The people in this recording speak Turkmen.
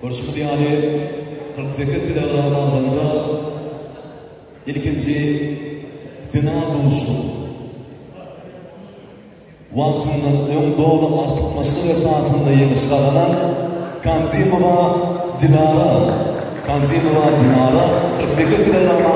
Görşümiz ýaly, 48 kilogram agramda ilkinji final duşuşyk. Wagtyndan öň doly artykmaçlyk esasynda ýeňiş gazanan Kandimowa Dilara, Kandimowa Dinara 48 kilogram.